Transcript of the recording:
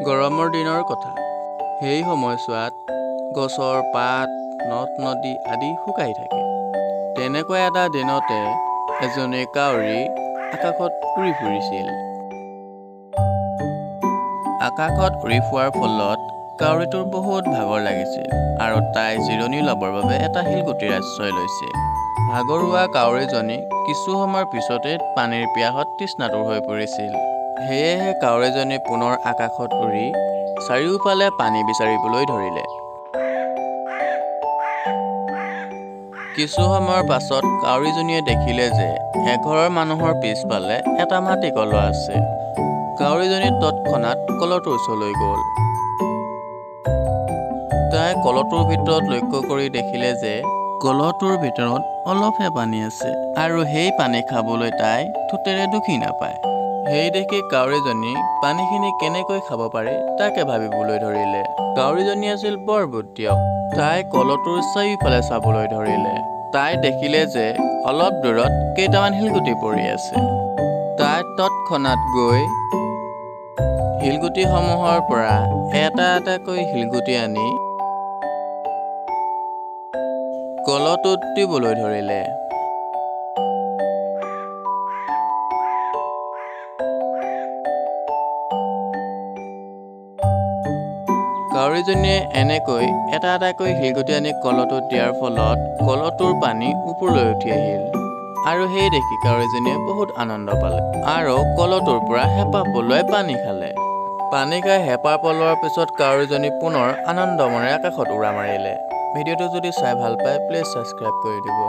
গৰমৰ দিনৰ কথা। সেই সময়ছোৱাত গছৰ পাত, নদ নদী আদি শুকাই থাকে। তেনেকুৱা এটা দিনতে এজনী কাউৰী আকাশত উৰি ফুৰিছিল। আকাশত উৰি ফুৰাৰ ফলত কাউৰীটোৰ বহুত ভাগৰ লাগিছিল আৰু তাই জিৰণি ল'বৰ বাবে এটা শিলগুটিৰ আশ্ৰয় লৈছিল। ভাগৰুৱা কাউৰীজনী কিছু সময়ৰ পিছতে পানীৰ পিয়াহত তৃষ্ণাতুৰ হৈ পৰিছিল। সেয়েহে কাউৰীজনী পুনৰ আকাশত উৰি চাৰিওফালে পানী বিচাৰিবলৈ ধৰিলে। কিছু সময়ৰ পাছত কাউৰীজনীয়ে দেখিলে যে এঘৰৰ মানুহৰ পিছফালে এটা মাটি কলহ আছে। কাউৰীজনী তৎক্ষণাত কলহটোৰ ওচৰলৈ গ'ল। তাই কলহটোৰ ভিতৰত লক্ষ্য কৰি দেখিলে যে কলহটোৰ ভিতৰত অলপহে পানী আছে আৰু সেই পানী খাবলৈ তাই ঠোঁটেৰে ঢুকি নাপায়। সেই দেখি কাউৰীজনী পানীখিনি কেনেকৈ খাব পাৰি তাকে ভাবিবলৈ ধৰিলে। কাউৰীজনী আছিল বৰ বুদ্ধিয়ক। তাই কলহটোৰ চাৰিওফালে চাবলৈ ধৰিলে। তাই দেখিলে যে অলপ দূৰত কেইটামান শিলগুটি পৰি আছে। তাই তৎক্ষণাত গৈ শিলগুটিসমূহৰ পৰা এটা এটাকৈ শিলগুটি আনি কলহটোত দিবলৈ ধৰিলে। কাউৰীজনীয়ে এনেকৈ এটা এটাকৈ শিলগুটি আনি কলহটোত দিয়াৰ ফলত কলহটোৰ পানী ওপৰলৈ উঠি আহিল আৰু সেই দেখি কাউৰীজনীয়ে বহুত আনন্দ পালে আৰু কলহটোৰ পৰা হেঁপাহ পলুৱাই পানী খালে। পানী খাই হেঁপাহ পলোৱাৰ পিছত কাউৰীজনী পুনৰ আনন্দ মনেৰে আকাশত উৰা মাৰিলে। ভিডিঅ'টো যদি চাই ভাল পায়, প্লিজ ছাবস্ক্ৰাইব কৰি দিব।